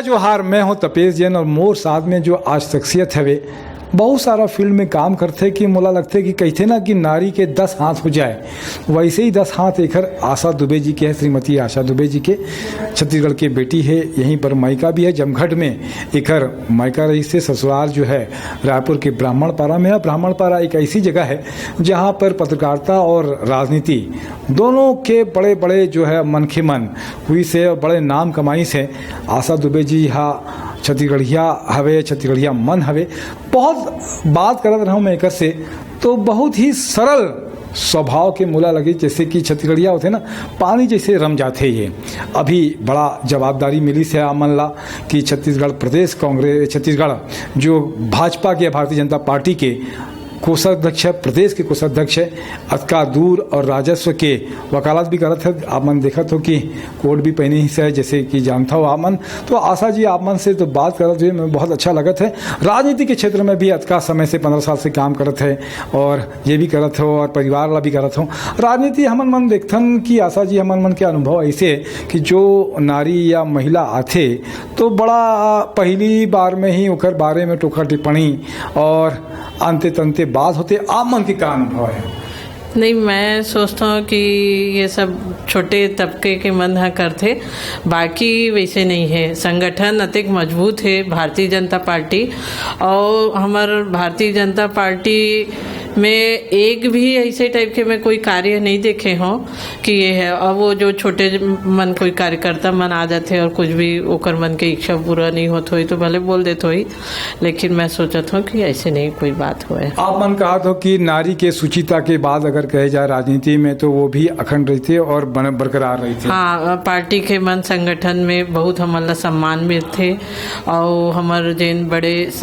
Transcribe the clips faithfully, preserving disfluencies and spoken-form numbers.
जोहार, मैं हूं तपेश जैन और मोर साथ में जो आज शख्सियत हवे, बहुत सारा फील्ड में काम करथे कि मोला लगथे कि कहिथे ना कि नारी के दस हाथ हो जाए, वैसे ही दस हाथ एकर आशा दुबे जी के है, श्रीमती आशा दुबे जी के। छत्तीसगढ़ के बेटी है, यहीं पर मायका भी है जमघट में। एकर मायका रहिसे, ससुराल जो है रायपुर के ब्राह्मण पारा में है। ब्राह्मण पारा एक ऐसी जगह है जहाँ पर पत्रकारिता और राजनीति दोनों के बड़े बड़े जो है मनखे मन हुई से, बड़े नाम कमाई से। आशा दुबे जी हा छत्तीसगढ़िया हवे, छत्तीसगढ़िया मन हवे। बहुत बात करत रहूँ मैं एकर से, तो बहुत ही सरल स्वभाव के मोला लगे, जैसे कि छत्तीसगढ़िया होथे ना, पानी जैसे रम जाथे ये। अभी बड़ा जवाबदारी मिलिस है आप मन ला कि छत्तीसगढ़ प्रदेश कांग्रेस, छत्तीसगढ़ जो भाजपा के, भारतीय जनता पार्टी के कोषाध्यक्ष है, प्रदेश के कोषाध्यक्ष है, अतका दूर और राजस्व के वकालत भी करत है। आप मन देखत हो कि कोट भी पहने ही से, जैसे कि जानता हो आप मन। तो आशा जी, आप मन से तो बात करत हुए मैं बहुत अच्छा लगत है। राजनीति के क्षेत्र में भी अतका समय से, पंद्रह साल से काम करत है और ये भी करत हो और परिवार ला भी करत हो। राजनीति हमन मन देखथन कि आशा जी, हमन मन के अनुभव ऐसे है कि जो नारी या महिला आथे तो बड़ा पहली बार में ही ओकर बारे में टोका टिप्पणी और अंते तंते बात होथे। आप मन के का अनुभव है? नहीं, मैं सोचता हूँ कि ये सब छोटे तबके के मन ह करथे, बाकी वैसे नहीं है। संगठन अतेक मजबूत है भारतीय जनता पार्टी, और हमर भारतीय जनता पार्टी में एक भी ऐसे टाइप के मैं कोई कार्य नहीं देखे हों कि ये है। अब वो जो छोटे मन कोई कार्यकर्ता मन आ जाथे और कुछ भी ओकर मन के इच्छा पूरा नहीं होत होई तो भले बोल देत होई, लेकिन मैं सोचत हूँ कि ऐसे नहीं कोई बात होए। आप मन कहत हो कि नारी के सुचिता के बात अगर कहे जाए राजनीति में, तो वो भी अखंड रहिथे और बन-, बरकरार रहिथे। हाँ, पार्टी के मन संगठन में बहुत हमन ला सम्मान मिलथे, और हमर जेन बड़े स-,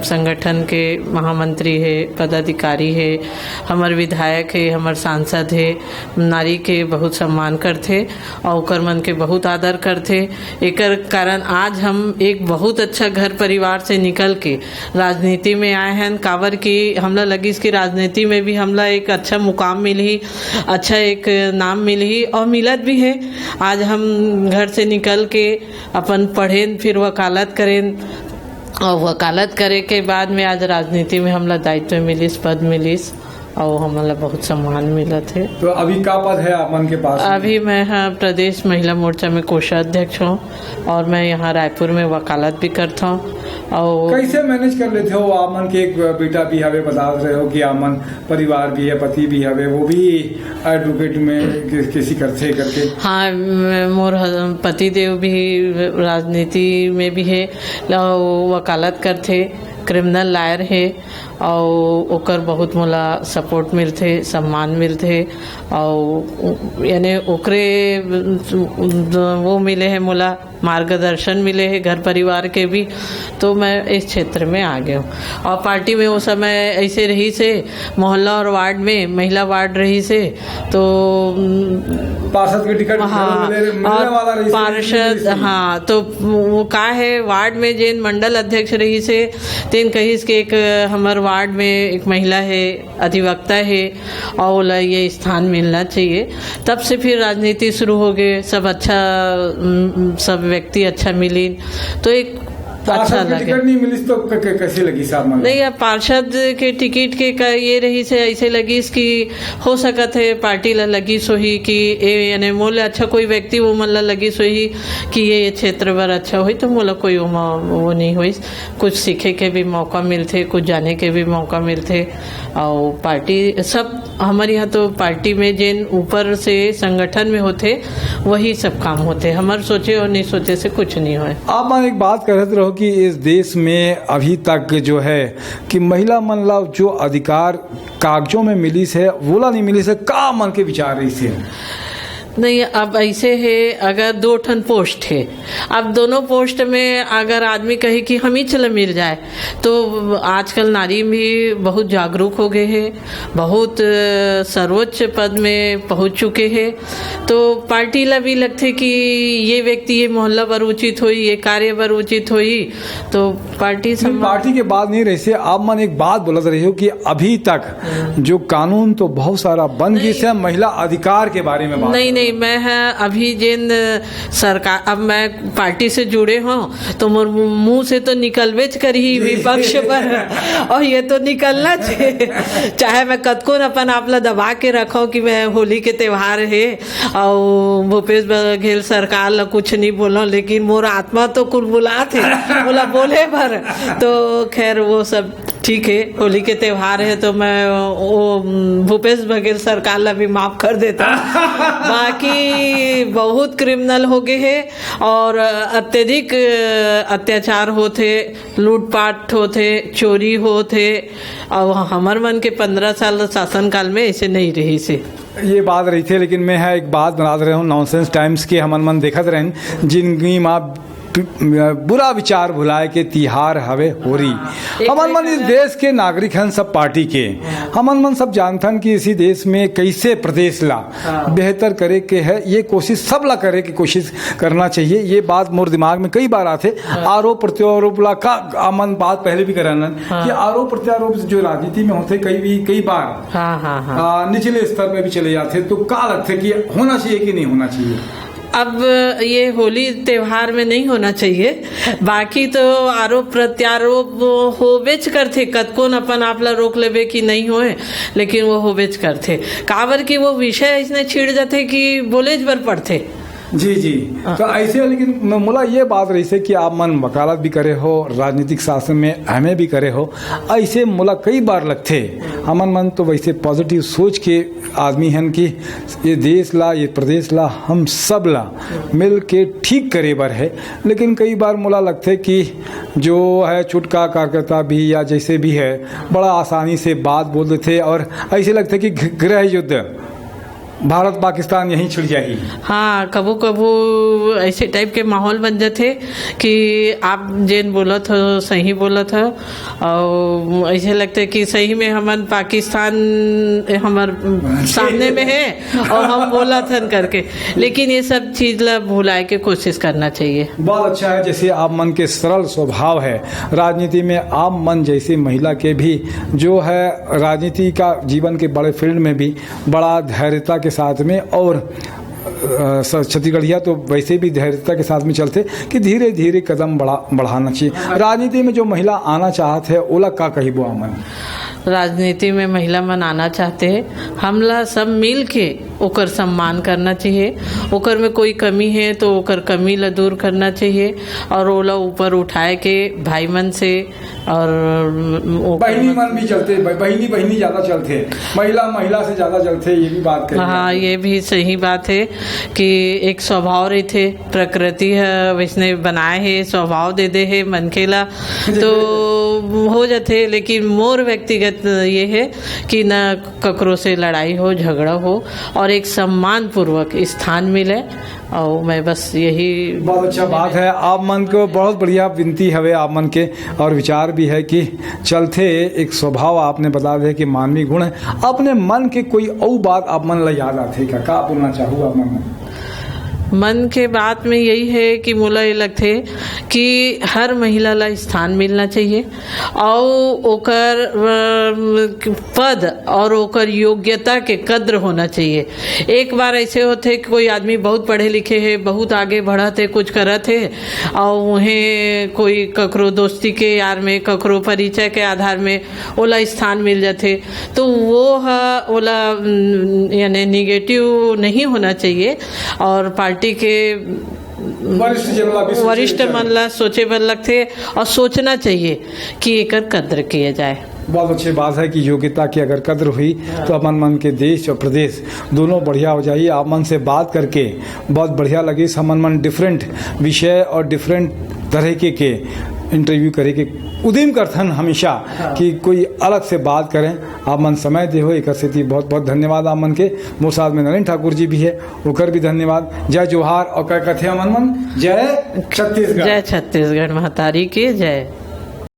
संगठन के महामंत्री है, पदाधिकारी है, हमर विधायक है, हमर सांसद है, नारी के बहुत सम्मान करथे और ओकर मन के बहुत आदर करथे। एकर कारण आज हम एक बहुत अच्छा घर परिवार से निकल के राजनीति में आए हैं, काबर कि हमला लगिस कि राजनीति में भी हमला एक अच्छा मुकाम मिलही, अच्छा एक नाम मिलही, और मिलत भी है। आज हम घर से निकल के अपन पढ़ेन, फिर वकालत करेन, और वकालत करे के बाद में आज राजनीति में हमला दायित्व मिलिस, पद मिलिस, और हमला बहुत सम्मान मिलत है। तो अभी का पद है आप मन के पास? अभी मैं, हाँ, प्रदेश महिला मोर्चा में कोषाध्यक्ष हूँ, और मैं यहाँ रायपुर में वकालत भी करता हूँ। और कैसे मैनेज कर लेते हो आप मन के? एक बेटा भी हवे, बता रहे हो कि आप मन परिवार भी है, पति भी हवे, वो भी एडवोकेट में के-, कैसी करते करके? हाँ, मैं, मोर ह-, पति देव भी राजनीति में भी है, ल-, वकालत करथे, क्रिमिनल लॉयर है, और ओकर बहुत मोला सपोर्ट मिलथे, सम्मान मिलथे, और यानी ओकरे वो मिले है मोला, मार्गदर्शन मिले है घर परिवार के भी, तो मैं इस क्षेत्र में आ गया हूँ। और पार्टी में वो समय ऐसे रहिसे, मोहल्ला और वार्ड में महिला वार्ड रहिसे, तो पार्षद के टिकट हाँ, मिले, मिले और वाला रहिसे, पार्षद, मिले से। हाँ, तो वो का है, वार्ड में जेन मंडल अध्यक्ष रहिसे, तेन कहिस कि एक हमर वार्ड में एक महिला है, अधिवक्ता है, और ओला ये स्थान मिलना चाहिए। तब से फिर राजनीति शुरू हो गए, सब अच्छा, उम, सब व्यक्ति अच्छा मिलिन, तो एक अच्छा पार्षद के लगे। टिकट नहीं मिलिस तो क-, क-, कैसे लगिस आप मन? नहीं, अब पार्षद के टिकट के का ये रहिसे, ऐसे लगिस कि हो सकत है पार्टी ला लगिस होही कि ए, यानी मोला अच्छा कोई व्यक्ति वो मन ला लगिस होही कि ये, ये क्षेत्र बर अच्छा होही, तो मोला कोई ओमा वो नहीं होइस। कुछ सीखे के भी मौका मिलथे, कुछ जाने के भी मौका मिलथे, और पार्टी सब हमर यहाँ तो पार्टी में जेन ऊपर से संगठन में होथे, वही सब काम होथे। हमर सोचे और नहीं सोचे से कुछ नहीं होए। आप मन एक बात करत रहो कि इस देश में अभी तक जो है कि महिला मन ला जो अधिकार कागजों में मिलिस है, वोला नहीं मिलिस है, का मन के विचार रहिसे? नहीं, अब ऐसे है, अगर दो ठन पोस्ट है, अब दोनों पोस्ट में अगर आदमी कहे कि हम ही चला मिल जाए, तो आजकल नारी भी बहुत जागरूक हो गए हैं, बहुत, अ, सर्वोच्च पद में पहुंच चुके हैं। तो पार्टी ला भी लगथे कि ये व्यक्ति ये मोहल्ला बर उचित होई, ये कार्य बर उचित होई, तो पार्टी नहीं, सम्मान पार्टी के बात नहीं रहिसे, आप मन एक बात बोलत रही हो कि अभी तक जो कानून तो बहुत सारा बन गई से, महिला अधिकार के बारे में बात नहीं, मैं ह अभी जेन सरकार, अब मैं पार्टी से जुड़े हों, तो मोर मुंह से तो निकलबेच करही विपक्ष पर, और ये तो निकलना चाहिए। चाहे मैं कतकोन अपन आप ला दबा के रखों कि मैं होली के त्योहार हे, अउ भूपेश बघेल सरकार ला कुछ नहीं बोलों, लेकिन मोर आत्मा तो कुलबुलात हे, ओला बोले बर। तो खैर, वो सब ठीक है, होली के त्योहार है, तो मैं वो, उम, भूपेश बघेल सरकार ला भी माफ कर देता हूँ। बाकी बहुत क्रिमिनल हो गए हैं और अत्यधिक, अ, अत्याचार होत हे, लूटपाट होत हे, चोरी होत हे। और हमर मन के पंद्रह साल शासनकाल में ऐसे नहीं रहिस हे। ये बात रहिथे, लेकिन मैं ह एक बात बतात रहे हूँ, नॉनसेंस टाइम्स के हमन मन देखत रहेन, जिनगी मा बुरा विचार भुलाए के तिहार हवे होरी। हाँ, हमन मन इस देश के नागरिक हन, सब पार्टी के। हाँ। हमन मन सब जानथन कि इसी देश में कैसे प्रदेश ला हाँ। बेहतर करे के है, ये कोशिश सब ला करे के कोशिश करना चाहिए। ये बात मोर दिमाग में कई बार आथे। हाँ। आरोप प्रत्यारोप ला का हमन बात पहले भी करन हाँ। कि आरोप प्रत्यारोप जो राजनीति में होथे, कई भी, कई बार हाँ, हाँ, हाँ। आ, निचले स्तर में भी चले जाते, तो का लगथे कि होना चाहिए कि नहीं होना चाहिए? अब ये होली त्योहार में नहीं होना चाहिए, बाकी तो आरोप प्रत्यारोप होबेच करथे। कतकोन अपन आप ला रोक लेबे कि नहीं होए, लेकिन वो होबेच करथे। काबर कि वो विषय इसने छिड़ जाथे कि बोलेच बर पड़थे। जी, जी। हाँ। तो ऐसे, लेकिन म-, मोला ये बात रहिसे कि आप मन वकालत भी करे हो, राजनीतिक शासन में एमए भी करे हो, ऐसे मोला कई बार लगथे, हमन मन तो वैसे पॉजिटिव सोच के आदमी हन कि ये देश ला, ये प्रदेश ला, हम सब ला मिल के ठीक करे बर है। लेकिन कई बार मोला लगथे कि जो है छुटका कार्यकर्ता भी या जैसे भी है, बड़ा आसानी से बात बोल देथे और ऐसे लगथे कि घ-, गृह युद्ध, भारत पाकिस्तान यहीं छिड़ जाही। हाँ, कभू कभू ऐसे टाइप के माहौल बन जाथे कि आप जेन बोलत हो, सही बोलत हो, और ऐसे लगथे कि सही में हमन पाकिस्तान हमर सामने में है और हम बोलत हन करके। लेकिन ये सब चीज ला भुलाए के कोशिश करना चाहिए। बहुत अच्छा है, जैसे आप मन के सरल स्वभाव है, राजनीति में आप मन जैसी महिला के भी जो है राजनीति का जीवन के बड़े फील्ड में भी बड़ा धैर्यता के साथ में और, अ, स-, छत्तीसगढ़िया तो वैसे भी धैर्यता के साथ में चलथे कि धीरे-धीरे कदम बढ़ा-, बढ़ाना चाहिए। राजनीति में जो महिला आना चाहत है, ओला का कहिबो आप मन? राजनीति में महिला मन आना चाहथे, हमला सब मिल के ओकर सम्मान करना चाहिए। ओकर में कोई कमी है तो ओकर कमी ला दूर करना चाहिए और ओला ऊपर उठाए के भाई मन से और ओकर बहिनी मन भी चलथे, ब-, बहिनी, बहिनी ज्यादा चलथे, महिला, महिला से ज्यादा चलथे, ये भी बात कही हाँ, जाती है। ये भी सही बात है कि एक स्वभाव रहिथे, प्रकृति ह वैसने बनाए हे, स्वभाव दे दे हे मनखे ला, तो हो जाथे। लेकिन मोर व्यक्तिगत ये है कि न ककरो से लड़ाई हो, झगड़ा हो और एक सम्मान पूर्वक स्थान मिले। और मैं बस यही बहुत अच्छा बात है, आप मन को बहुत बढ़िया विनती हवे आप मन के, और विचार भी है कि चलथे एक स्वभाव आपने बता दे कि मानवी गुण है। अपने मन के कोई अउ बात आप मन ला याद आथे का, का बोलना चाहू आप मन? मन के बात में यही है कि मोला ये लगथे कि हर महिला ला स्थान मिलना चाहिए और ओकर, अम, पद और ओकर योग्यता के कद्र होना चाहिए। एक बार ऐसे होथे कि कोई आदमी बहुत पढ़े लिखे है, बहुत आगे बढ़त है, कुछ करत है, और उहें कोई ककरो दोस्ती के यार में, ककरो परिचय के आधार में ओला स्थान मिल जाथे, तो वो ह, ओला, उम, यानी निगेटिव नहीं होना चाहिए। और पार्टी के वरिष्ठ जन ला भी सोचे वरिष्ठ विचारे। मन ला सोचे बर लगथे और सोचना चाहिए कि एकर कद्र किया जाए। बहुत अच्छी बात है कि योग्यता की अगर कद्र हुई, तो अपन मन के देश और प्रदेश दोनों बढ़िया हो जाही। आप मन से बात करके बहुत बढ़िया लगिस। हमन मन डिफरेंट विषय और डिफरेंट तरीके के इंटरव्यू करे के उदिम करथन हमेशा कि कोई अलग से बात करें। आप मन समय दे हो, एकर सेती बहुत बहुत धन्यवाद आप मन के। मोर साथ में नलिन ठाकुर जी भी है, ओकर भी धन्यवाद। जय जोहार और का कथे हमन मन, जय छत्तीसगढ़। जय छत्तीसगढ़ महतारी की जय।